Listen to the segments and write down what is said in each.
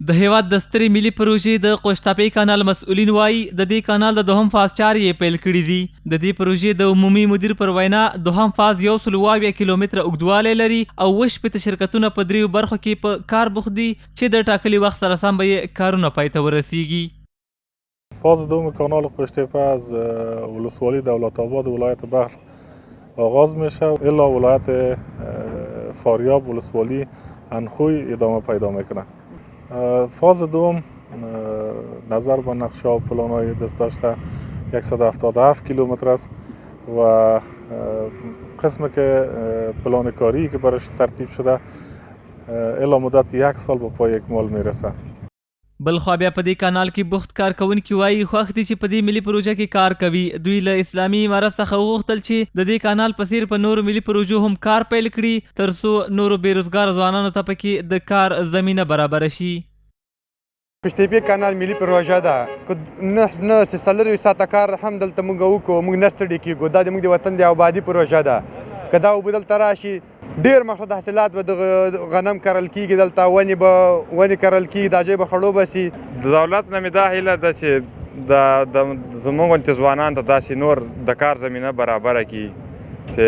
د هېواد د سترې ملي پروژې د قوشتاپې کانال مسؤلین وايي، د دې کانال د دوهم فاز چارې یې پیل کړې دي. د دې پروژې د عمومي مدیر پر وینا، دوهم فاز 170 کیلومتره اوږدوالی لري او 67 شرکتونه په درېیو برخو کې په کار بوخت دي چې د ټاکلي وخت سره سم به یې کارونه پای ته ورسېږي. فاز دوم کانال قوشتپه از ولسوالی دولت آباد ولایت بلخ آغاز میشه الی ولایت فاریاب ولسوالی انخوی ادامه پیدا میکنه. فاز دوم نظر به نقشه و پلان های دست داشته 177 کیلومتر است و قسم که پلان کاری که برش ترتیب شده الی مدت یک سال به پای اکمال میرسه. بلخوا بیا په دې کانال کې بوخت کارکوونکي وايي، خوښ دي چې په دې ملي پروژه کې کار کوي. دوی له اسلامي امارت څخه وغوښتل چې د دې کانال په څېر په نورو ملي پروژو هم کار پیل کړي، تر څو نورو بې روزګاره ځوانانو ته پکې د کار زمینه برابره شي. قوشتېپې کانال ملي پروژه ده، که نه نه 24 ساعته کار هم دلته موږ وکړو، موږ نه ستړي کېږو. دا د موږ د وطن د آبادي پروژه ده. که دا اوبه دلته راشي، ډېر مقصد حاصلات به د غنم کرل کېږي، دلته ونې به ونې کرل کېږي، دا ځای به خړوبه شي. د دولت نه مې دا هیله ده چې د زموږ غوندې ځوانان ته داسې نور د کار زمینه برابره کړي چې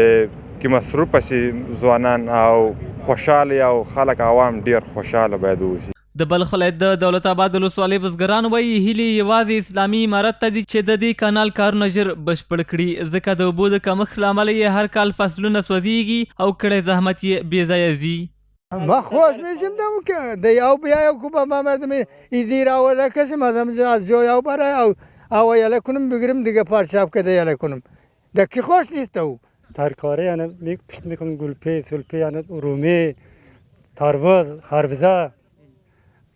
کې مصروفه شي ځوانان او خوشحاله او خلک عوام ډېر خوشحاله باید واوسي. د بلخ ولایت د دولت اباد ولسوالۍ بزګران وايي، هیلې یې یوازې اسلامي امارت ته دي چې د دې کانال کارونه ژر بشپړ کړي، ځکه د اوبو د کمښت له امله یې هر کال فصلونه سوځېږي او کړی زحمت یې بې ځایه ځي. ما خوش میشم دمو که د یو بیا یو کو با مردم ایدی را ولا کسی مردم از جای او برای او او یله کنم بگیرم دیگه پارچاب که یله کنم دکی خوش نیست او. ترکاری یعنی کشت میکنم، گلپی، سلپی، یعنی رومی، تربوز، خربزه،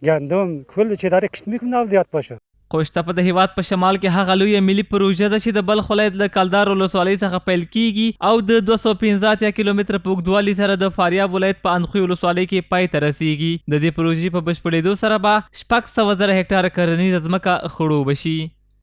ګندم، کل چې داره کشت میکنم او زیات باشه. قوشتپه د هېواد په شمال کې هغه لویه ملي پروژه ده چې د بلخ ولایت له کلدار ولسوالۍ څخه پیل کېږي او د 285 کیلومتره په اوږدوالي سره د فاریاب ولایت په اندخوی ولسوالۍ کې پای ته رسېږي. د دې پروژې په بشپړېدو سره به 600 زره هکټاره کرنیزه ځمکه خړوبه شي.